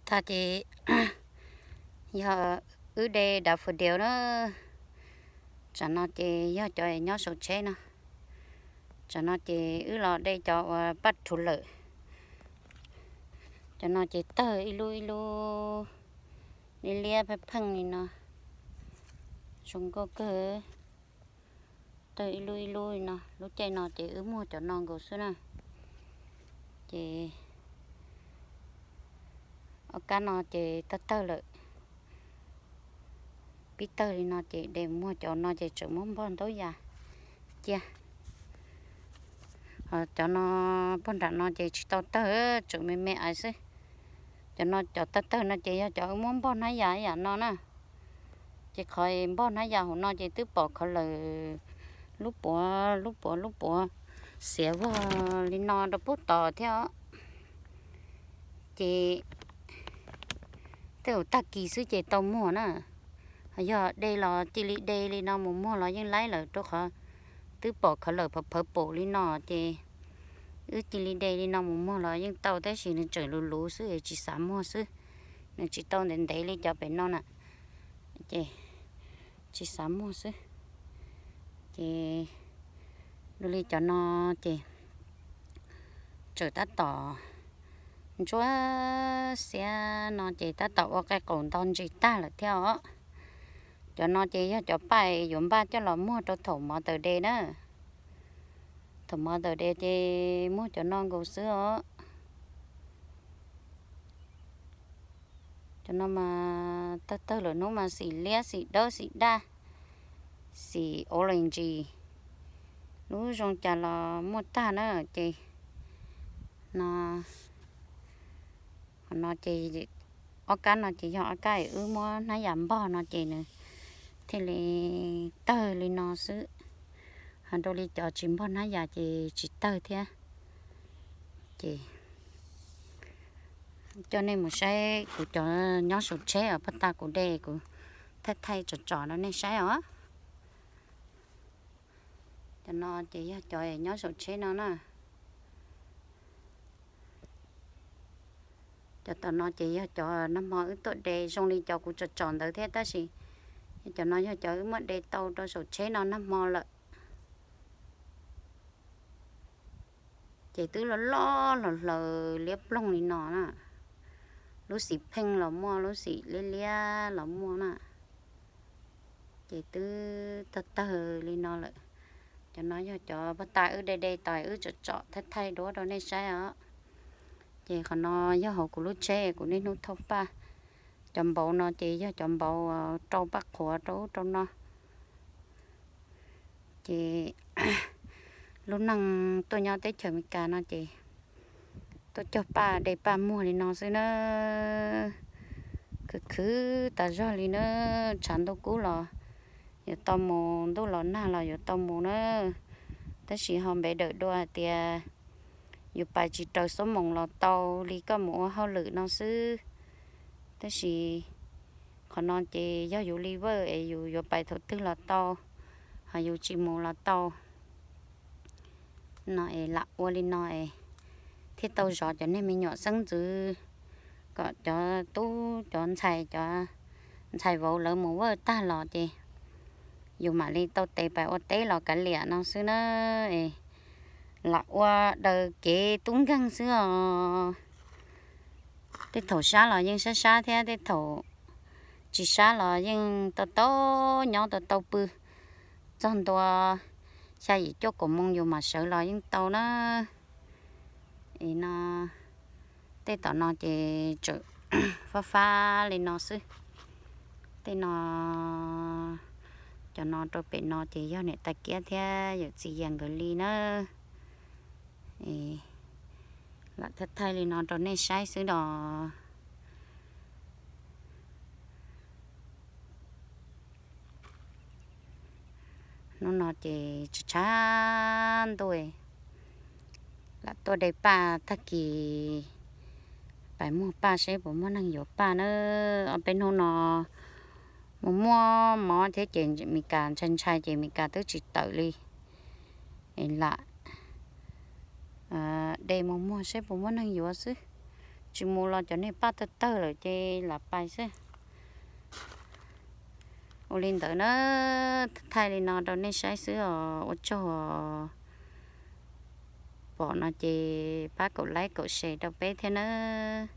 Tag ces yog wb de dav fus dias na. Tsam no ces yog cov nyob saum tsheb no. Tsam no ces wb los de cov uas paj rhuv lawm. Cov no ces tawg ib lub ib lub liab liab pheej pheej li no. Zoo nkauj kawg. Tawg ib lub ib lub li no, lub caij no ces wb muag cov no nkaus xwb na. Ces ob kab no ces tawg tawg lawm. Pib tawg li no ces de muag cov no ces tseem muab npog ntaub yas cia. Cov no pog nram no ces tsis tau tawg, tseem me me ais xwb. Cov no cov tawg tawg no ces yog cov wb muab npog hnab yas yam no na. Ces qhov npog hnab yas hauv no ces twb pom khav lawm, lub puav lub puav lub puav xiav vog li no rau pub tos thiab os. Ces tej zaum tag kis xwb ces tau muag na. Yog de los cia li de li no mus muag los yeej laib lawm, rau qhov twb pom khav lawm phawv phawv pum li no ces wb cia li de li no mus muag los yeej tau, tab sis nws tseem luv luv xwb, tsis xav muag xwb. Nws tsis tau ntev ntev li cov pem no na, ces tsis xav muag xwb. Ces dua li cov no ces tseem tab tom ntsuab xiab no ces tab tom ua qe qaum nto ntsis tag lawm thiab os. Cov no ces yog cov paj yuav npaj coj los muag rau thaum Mother's Day na. Thaum Mother's Day ces muag cov no nkaus xwb os. Cov no mas tawg tawg lawm hnub mas xim liab xim dawb xim daj, xim orange, lub zoo cas los muaj tag na. Ces no, qhov no ces ob kab no ces yog ob kab wb muab hnab yas npog no ces nws thiaj li tawg li no xwb. Ho rau li cov tsis npog hnab yas ces tsis tawg thiab. Ces coj nej mus saib kuv cov nyob saum tsheb os, pag tas kuv de kuv thaij thaij tsom tsom rau nej saib os. Cov no ces yog cov nyob saum tsheb no na. Cov tom no ces yog cov nag hmo wb tuaj de zoo li cov kuv tsom tsom ntawd thiab, tab sis cov no yog cov wb muab de tau rau saum tsheb no nag hmo lawm. Ces twb loj loj los hlaws liab ploog li no na. Lub xim pheej los muaj, lub xim liab liab los muaj na. Ces twb tawg tawg li no lawm. Cov no yog cov pag tas wb de de tas wb tsom tsom thaij thaij duab rau nej saib os. Ces qhov no yog hauv kuv lub tsheb kuv niaj hnub thauj paj. Cov npauv no ces yog cov npauv rau paj qhuav rau ub rau no. Ces lub neej tuaj nyob teb chaws Amelikas no ces tuaj cog paj de paj muag li no xwb na. Khwv khwv tas zog li na, tshav ntuj kub los yuav tau mus, ntuj los nag los yuav tau mus na. Tab sis ho npev dawm dua hais tias yus pais tsis raws xuab moos los tau li koj mus ua hauj lwm no xwb. Tab sis qhov no ces yog yus li vawj es yus yuav pais thaum twg los tau, ho yus tsis mus los tau. No es lam ua li no es thiaj tau zov cov niag me nyuam xeeb ntxwv, kom cov tub cov ntxhais, cov ntxhais vauv lawv mus vawj tag los ces yus mam li tau tes pais ua teb los kav liam no xwb na. Es lam ua daws kev tub nkeeg xwb os. Tej thaum sab los yeej sab sab thiab, tej thaum tsis sab los yeej tau tau nyob tau tau pw. Txog ntua xya yim cuaj kaum moo yus mam sawv los yeej tau na. Es no, tej tom no ces tseem fab fab li no xwb. Tej no, cov no rau pem no ces yog niam tais Kiab thiab yawm txiv Yias nkawd li na. Lam thaij thaij li no rau nej saib xwb os. Hnub no ces tshav tshav ntuj, lam tuaj de paj, tag kis pais muag paj seb puas muaj neeg yuav paj na. Ob peb hnub no mus muaj mov thiab ces Meskas ntshai ntshai ces Meskas twb tsis tawm li. Es lam de mus muag seb puas muaj neeg yuav xwb. Tsis mus los cov niag paj tawg tawg lawm ces lam pais xwb. Ua li ntawd na, thaij li no rau nej saib xwb os, ua tsaug pom no ces pab kaum like kaum share rau peb thiab nawb.